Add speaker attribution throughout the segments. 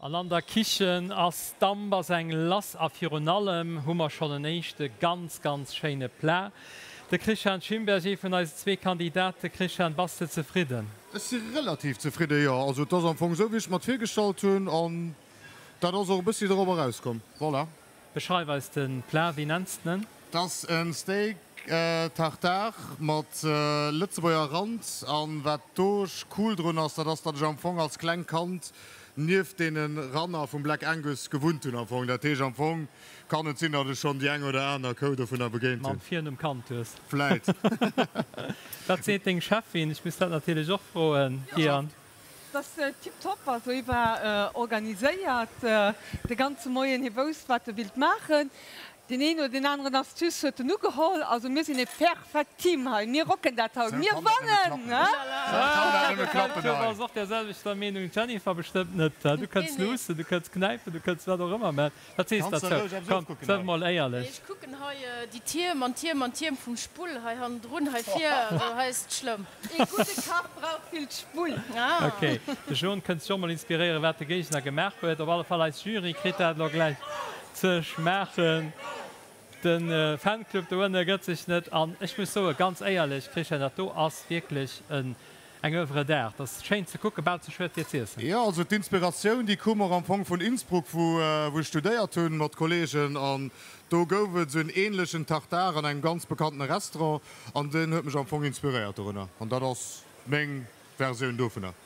Speaker 1: An an der Kichen ass Damp, ass eng lass a virun allem hu mer schonn en éischte ganz, ganz schéine Plat. De Christian Schimberg, ee vun eisen zwee Kandidaten. Christian, bass de zefridden?
Speaker 2: Ech si relativ zefridden, jo. Also et ass am Fong esou, wéi ech mer et virgestallt hunn an dat ass och e bëssi dorop erauskomm. Voilà.
Speaker 1: Beschreif eis de Plat, wéi nenns de en?
Speaker 2: Et ass en Steak Tartare mat Lëtzebuerger Rand an wat do cool drun ass, dat ass, datt ech am Fong als klengt Kand nieft deene Ranner vum Black Angus gewunnt hunn am Fong. Dat heescht am Fong kann et sinn, datt ech schonn déi eng oder aner Kou dovunner begéint
Speaker 1: hunn. Mam Virnumm kannt hues.
Speaker 2: Vläit.
Speaker 1: Wat seet deng Cheffin? Ech muss dat natierlech och froen, Diane.
Speaker 3: Et ass tiptop, also hie war organiséiert de ganze Moien, hie wousst wat e willt maachen. Deen een oder deen aneren Astuce huet en ugeholl. Also mir sinn e perfekt Team hei, mir rocken dat haut, mir wannen!
Speaker 1: Du bass och där selwechter Meenung, d'Jennifer bestëmmt net. Du kënns luussen, du kënns knäipen, du kënns wat och ëmmer, mä Wat sees de derzou? Komm, sëf mol éierlech.
Speaker 4: Ech kucken hei déi Tierm an Tierm an Tierm vum Spull hei hannendrun, hei vir, also hei ass et schlëmm.
Speaker 3: Ee gudde Kach brauch vill Spull.
Speaker 1: Ok, de John kënnt sech och mol inspiréieren, wat de Géigner gemaach huet. Op alle Fall, eis Jury kritt dat elo gläich ze schmaachen. De Fanclub do ënne gëtt sech net. An ech muss soen, ganz éierlech, Christian, dat do ass wierklech en eng Oeuvre d'art. Dat ass schéin ze kucken, bal ze schued fir z'iessen.
Speaker 2: Jo, also d'Inspiratioun déi koum och am Fong vun Innsbruck, wou wou ech studéiert hunn mat Kollegen, an do gouf et esou en ähnlechen Tartare an engem ganz bekannene Restaurant, an deen huet mech am Fong inspiréiert dorunner, an dat ass meng Versioun dovunner.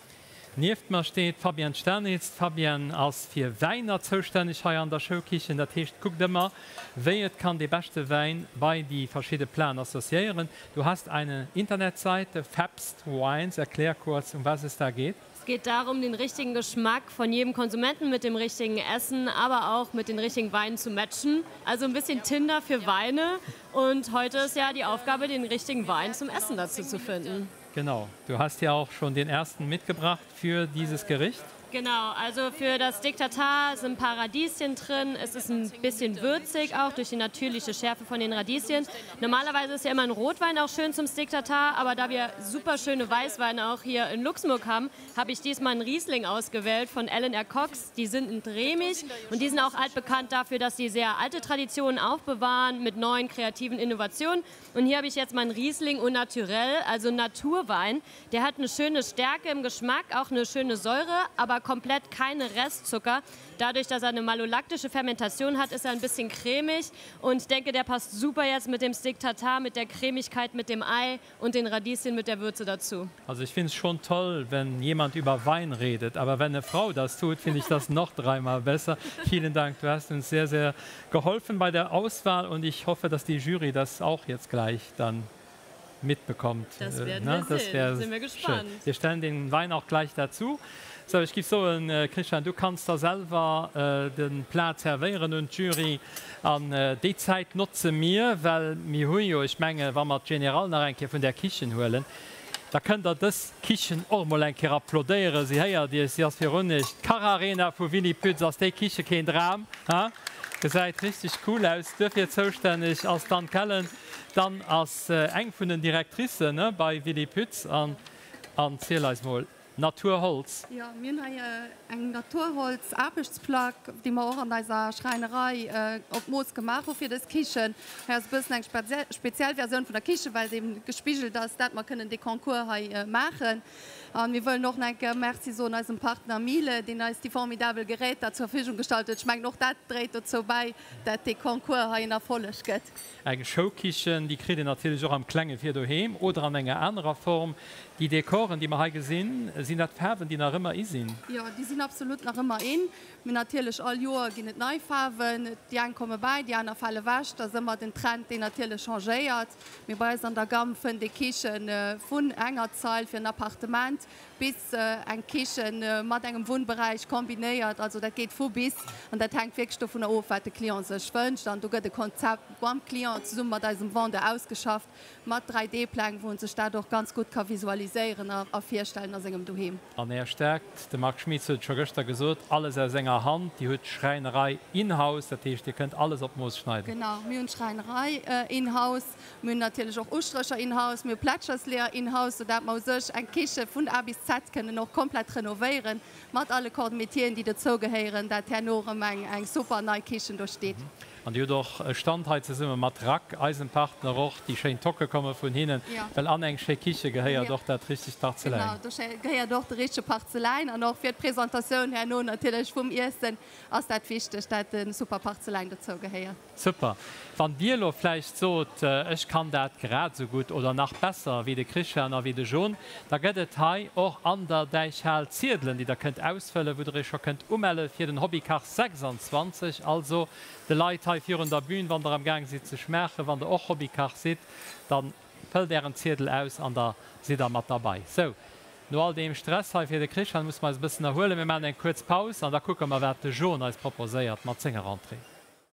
Speaker 1: Nieft mer steet d'Fabienne Sternitz. D'Fabienne ass fir Wäiner zoustänneg hei an der Schoukichen. Dat heescht, kuckt ëmmer, wéi et kann dee beschte Wäin bei déi verschidde Platen associéieren. Du hast eine Internetseite, Fabst Wines. Erklär kurz, um was es da geht.
Speaker 4: Es geht darum, den richtigen Geschmack von jedem Konsumenten mit dem richtigen Essen, aber auch mit den richtigen Weinen zu matchen. Also ein bisschen Tinder für Weine. Und heute ist ja die Aufgabe, den richtigen Wein zum Essen dazu zu finden.
Speaker 1: Genau, du hast ja auch schon den ersten mitgebracht für dieses Gericht.
Speaker 4: Genau, also für das Steak Tartar sind ein paar Radieschen drin. Es ist ein bisschen würzig auch durch die natürliche Schärfe von den Radieschen. Normalerweise ist ja immer ein Rotwein auch schön zum Steak Tartar, aber da wir super schöne Weißweine auch hier in Luxemburg haben, habe ich diesmal einen Riesling ausgewählt von Ellen R. Cox. Die sind in Dremich und die sind auch altbekannt dafür, dass sie sehr alte Traditionen aufbewahren mit neuen kreativen Innovationen. Und hier habe ich jetzt meinen Riesling au naturel, also Naturwein. Der hat eine schöne Stärke im Geschmack, auch eine schöne Säure, aber komplett keine Restzucker. Dadurch, dass er eine malolaktische Fermentation hat, ist er ein bisschen cremig und ich denke, der passt super jetzt mit dem Steak Tartar, mit der Cremigkeit, mit dem Ei und den Radieschen mit der Würze dazu.
Speaker 1: Also ich finde es schon toll, wenn jemand über Wein redet, aber wenn eine Frau das tut, finde ich das noch dreimal besser. Vielen Dank, du hast uns sehr, sehr geholfen bei der Auswahl und ich hoffe, dass die Jury das auch jetzt gleich dann mitbekommt.
Speaker 4: Das werden wir
Speaker 1: das
Speaker 4: sehen. Sind wir gespannt.
Speaker 1: Schön. Wir stellen den Wein auch gleich dazu. So, ech giff soen, Christian, du kanns da selwer de Plat zerwéieren un d'Jury. An déi Zäit notze mir, well mir hu jo, ech menge wa mer d'Generale nach eng Kéier vun där Kichen huelen, da kënnt Der dës Kichen och emol eng Kéier applaudéieren. Si héiert Iech, si ass virun Iech. D'Kacharena vu Willy Pütz, ass déi Kiche keen Dram, ha? Gesäit richteg cool aus. Duerfir zoustänneg ass d'Anne Kellen. D'Anne ass eng vun den Directricen bei Willy Pütz. An ziel eis mol, Naturholz.
Speaker 5: Jo, mir hunn hei eng Naturholz-Aarbechtsplack, déi mer och an eiser Schräinerei op d'Mooss gemaach hu fir dës Kichen. Hei ass e bëssen eng speziell Versioun vun der Kichen, well se eben gespigelt ass, dat mer kënnen dee Concours hei maachen. A mir wëllen och nach eng Kéier Merci soen eisem Partner Miele, deen eis déi formidabel Geräter zur Verfügung gestallt huet. Ech mengen, och dat dréit dozou bäi, dat dee Concours hei en Erfolleg gëtt.
Speaker 1: Eng Showkichen, déi kritt een natierlech och am Klenge fir doheem oder an enger anerer Form. Déi Dekoren, déi mer hei gesinn, sinn dat Faarwen, déi nach ëmmer i sinn?
Speaker 5: Jo, déi sinn absolut nach ëmmer in. Mee natierlech all Joer ginn et nei Faarwen. Déi eng komme bäi, déi aner fale wech. Dat ass ëmmer den Trend, deen natierlech changéiert. Mee bei eis an der Gamme fënnt ee Kiche vun enger Zeil fir en Appartement bis eng Kichen mat engem Wunnberäich kombinéiert. Also dat geet vu bis an dat hänkt wierklech dovunner of, wat de Client sech wënscht. An do gëtt e Konzept mam Client zesumme mat eisem Vendeur ausgeschafft, mat 3D-Pläng, wou en sech dat och ganz gutt ka visualiséieren a virstellen a sengem Doheem.
Speaker 1: An Är Stäerkt, de Marc Schmitz huet et scho gëschter gesot, alles aus enger Hand, Dir hutt d'Schräinerei in-house, dat heescht, Dir kënnt alles op d'Mooss schneiden.
Speaker 5: Genau, mir hunn d'Schräinerei in-house. Mir hunn natierlech och Ustrécher in-house, mir hu Plätschersleeër in-house, soudat mer u sech eng Kiche vun A bis Z. Z kënnen och komplett renovéieren, mat alle Corps de métieren, déi dozou gehéieren, dat herno erëm eng super nei Kichen do steet.
Speaker 1: An Dir hutt och e Stand hei zesumme mat Rack, eisem Partner och. Déi schéin Tocke komme vun hinnen, well an eng schéi Kiche gehéiert och dat richtegt Parzeläin.
Speaker 5: Genau, do gehéiert och de richtege Parzeläin. An och fir d'Presentatioun herno natierlech vum Iessen ass dat wichteg, dat e super Parzeläin dozou gehéiert.
Speaker 1: Super. Wann Dir elo vläicht sot, ech kann dat grad esou gutt oder nach besser wéi de Christian a wéi de Jon, da gëtt et hei och an der Däichhal Ziedelen, déi Der kënnt ausfëllen, wou Der Iech scho kënnt umelle fir den Hobbykach 26. Also de Leit hei virun der Bühn, wann Der am Gaang sidd ze schmaachen, wann Der och Hobbykach sidd, da fëllt Ären Ziedel aus an da sidd Der mat derbei. Sou, no all deem Stress hei fir de Christian musse mer eis e bëssen erhuelen. Mir maachen eng kuerz Paus an da kucke mer, wat de Jon eis proposéiert mat senger Entrée.